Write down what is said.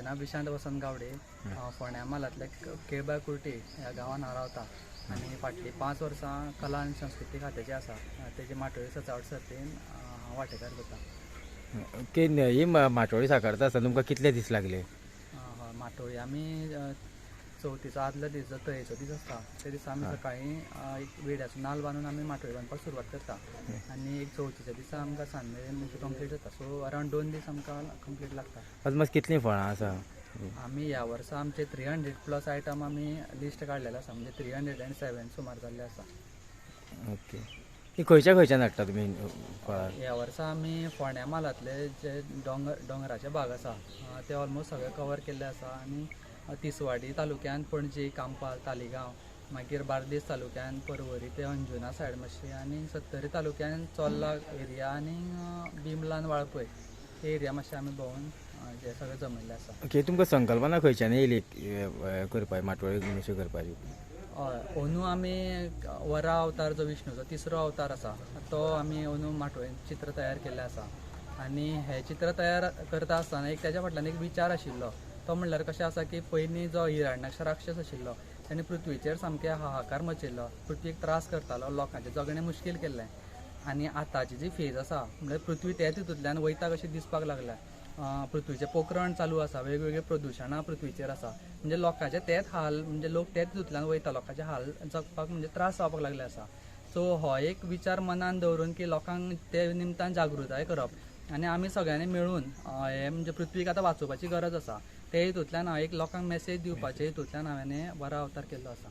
नांव विशांत वसंत गावडे. हांव फोंड्या म्हालांतल्या केळबाय कुर्टी ह्या गांवांत हांव रावता आनी फाटलीं 5 वर्सां कला आनी संस्कृती खात्याचें आसा तेजे माटोळी सजावट सर्तीन हांव वांटेकार जाता. ओके, ही माटोळी साकारता आसतना तुमकां कितले दीस लागले? हय, माटोळी आमी चवथीचो आदलो दीस जो तयेचो दीस आसता त्या दिसा आमी सकाळीं एक विड्याचो नाल्ल बांदून आमी माटोळी बांदपाक सुरवात करता आनी एक चवथीच्या दिसा आमकां सांज मेरेन म्हणजे कंप्लीट जाता. सो अरावंड 2 दीस आमकां कंप्लीट लागता. ऑलमोस्ट कितलीं फळां आसा? आमी ह्या वर्सा आमचे 300 प्लस आयटम आमी लिस्ट काडलेले आसा, म्हणजे 307 सुमार जाल्ले आसा. ओके, ही खंयच्या खंयच्यान हाडटा तुमी फळां? ह्या वर्सा आमी फोंड्या म्हालांतले जे दोंगराचे भाग आसा ते ऑलमोस्ट सगळे कवर केल्ले आसा आनी तिसवाडी तालुक्यान पणजी, कांपाल, तालिगांव, मागीर बार्देस तालुक्यान परवरी ते अंजुना सायड मातशी आनी सत्तरी तालुक्यान चोर्ला एरिया आनी बिमलान वाळपय हे एरिया मातशे आमी भोंवून जे सगळे जमयल्ले आसा. ओके, तुमकां संकल्पना खंयच्यान येयली करपाची माटोळी अशी करपाची? हय, अंदू आमी वरा अवतार जो विष्णूचो तिसरो अवतार आसा तो आमी अंदू माटोळेन चित्र तयार केल्लें आसा आनी हें चित्र तयार करता आसतना एक तेज्या फाटल्यान एक विचार आशिल्लो. तो म्हणल्यार कशें आसा की पयलीं जो हिरण्याक्ष राक्षस आशिल्लो तेणें पृथ्वीचेर सामकें हाहाकार मचयल्लो, पृथ्वीक त्रास करतालो, लोकांचें जगणें मुश्कील केल्लें आनी आतांची जी फेज आसा म्हणल्यार पृथ्वी त्या तितूंतल्यान वयता कशी दिसपाक लागल्या. पृथ्वीचें पोखरण चालू आसा, वेगवेगळीं प्रदुशणां पृथ्वीचेर आसा, म्हणजे लोकांचे तेच हाल, म्हणजे लोक तेच तितूंतल्यान वयता, लोकांचे हाल जगपाक म्हणजे त्रास जावपाक लागले आसा. सो हो एक विचार मनान दवरून की लोकांक ते निमतान जागृताय करप आनी आमी सगळ्यांनी मेळून हे म्हणजे पृथ्वीक आतां वाचोवपाची गरज आसा ते हितूंतल्यान हांव एक लोकांक मेसेज दिवपाचे हितूंतल्यान हांवें वरा अवतार केल्लो आसा.